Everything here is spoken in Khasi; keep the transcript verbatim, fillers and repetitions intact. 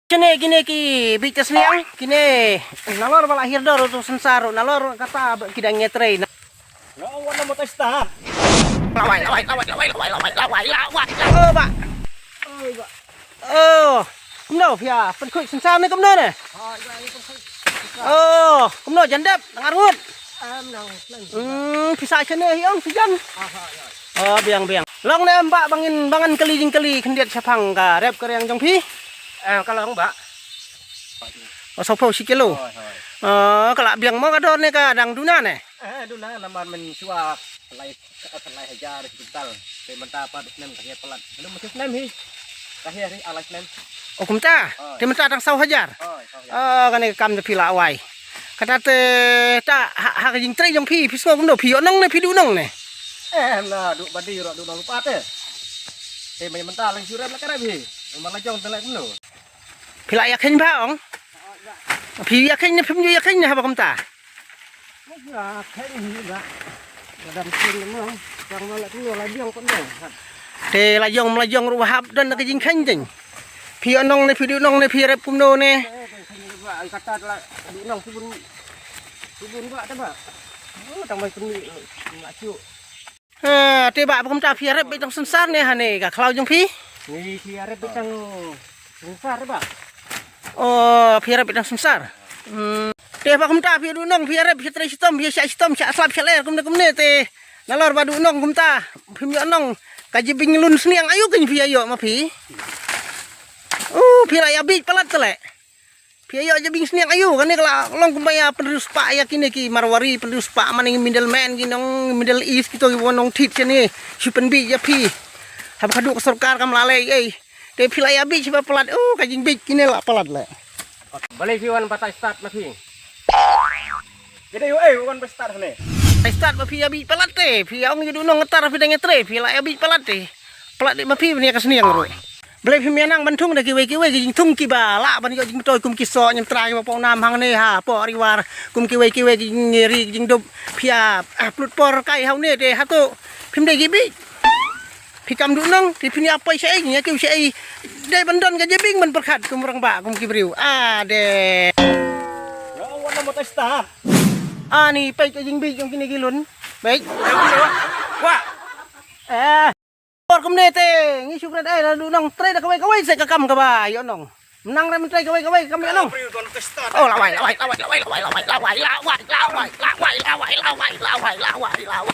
Kine, kine ki bit ka sniang, kine nalor ba la hiar dor u synsar, nalor kata ba ki dang ngetrei. Lawai, lawai, lawai, lawai, lawai, lawai, lawai, lawai, lawai. Oh, ba. Oh, kumno phi ïa pynkhuid synsar ne kumno ne? Oh, kumno jan dep, nang arngut. Hmm, phi sa shane hi ong sijan. Oh, biang, biang. Long ne em ba bangin, bangan kali jingkali khyndiat shaphang ka rep ka riang jong phi? Eh, ka long ba. Oh, sawphew shi kilo. Hoi, hoi. Oh, ka la biang mo ka dor ne ka dang duna ne? Eh, duna namar mynshuwa lai, lai hajar ki kuntal. Te mynta pat snem ka hiar palat. Lalu mesti snem hi. Ka hiar hi alai snem. Oh, kumta? Hoi. Te mynta dang saw hajar. Hoi, saw hajar. Oh, kane ka kam da phi la wai. Kata te ta ha, ha ka jingtrei jong phi, phi sngew kumno, phi ïoh nong ne, phi duh nong ne? Eh, na duh badi ruh duh nong pat te. Te mynta lang shuram la ka rep hi. Mynta la jong te la kumno. Phi la ïa kheiñ bha ong? Phi ïa kheiñ ne phim ju ïa kheiñ ne haba kumta? Ïa kheiñ hi ba. Ba dang kheiñ ne mong. Tang ma la kumno la biang kumno. Te la jong ma la jong ruh hap don na ka jingkheiñ teng. Phi ïoh nong ne phi duh nong ne phi rep kumno ne? Eh, kheiñ hi ba, ai kata la duh nong subun. Subun ba te ba. Oh, tang mai kumni, eh, ma shu. Ha, te ba, ba kumta phi ïa rep beit tang synsar ne hane ka khlaw jong phi? Ni phi ïa rep beit tang synsar ba. Oh, phi ïa rep beit tang synsar. Hmm. Te ba kumta phi ïa duh nong phi ïa rep phi ïa trei shitom phi ïa shah shitom shah slap shah ler kumne kumne te. Nalor ba duh nong kumta phim ïoh nong ka jibing lun sniang aïu kein phi ïa ïoh ma phi. Uh, phi la ïa beit palat te leh. Phi ïa ïoh jabieng sniang aïu, kane ka la long kumba ïa pynriewspah ïa kine ki Marwari, pynriewspah ma ngi middleman ki nong Middle East kito kiba wan nongthied shane, shu pynbiej ïa phi. Haba ka duh ka sorkar kam la leh ei. Te phi la ïa biej shiba palat, oh, ka jingbiej kine la palat leh. Balei phi wan batai start ma phi? Kita ïoh ei wan ba start hane. Ai start ba phi ïa biej palat te, phi ïa ong ïa duh nong tar phi dang ïa trei, phi la ïa biej palat te. Palat te ma phi ban ïa ka sniang ruh. Balei phim ïa nang ban thung da kiwei kiwei ki jingthung kiba lah ban ïoh jingmyntoi kum ki soh ñiamtra kiba pong nam hangne hapoh Ri War kum kiwei kiwei ki jingri ki jingdup phi ïa, ah, plut por kai ha une te hato phim dei ki biej. Phi kam duh nong te phin ïa poi shaei ïa kiew shaei. Dei ban don ka jabieng ban pyrkhat kum rangbah kum ki briew. Ah, de. Ani peit ka jingbiej jong kine ki lun. Peit. Wah. Eh. Por kumne te ngi shu kren ai la duh nong trei da kawei kawei se ka kam kaba ïoh nong. Mynta re mynta kawei kawei kam ïoh nong. Oh, lawai, lawai, lawai, lawai, lawai, lawai, lawai, lawai, lawai, lawai, lawai, lawai, lawai, lawai, lawai, lawai, lawai, lawai.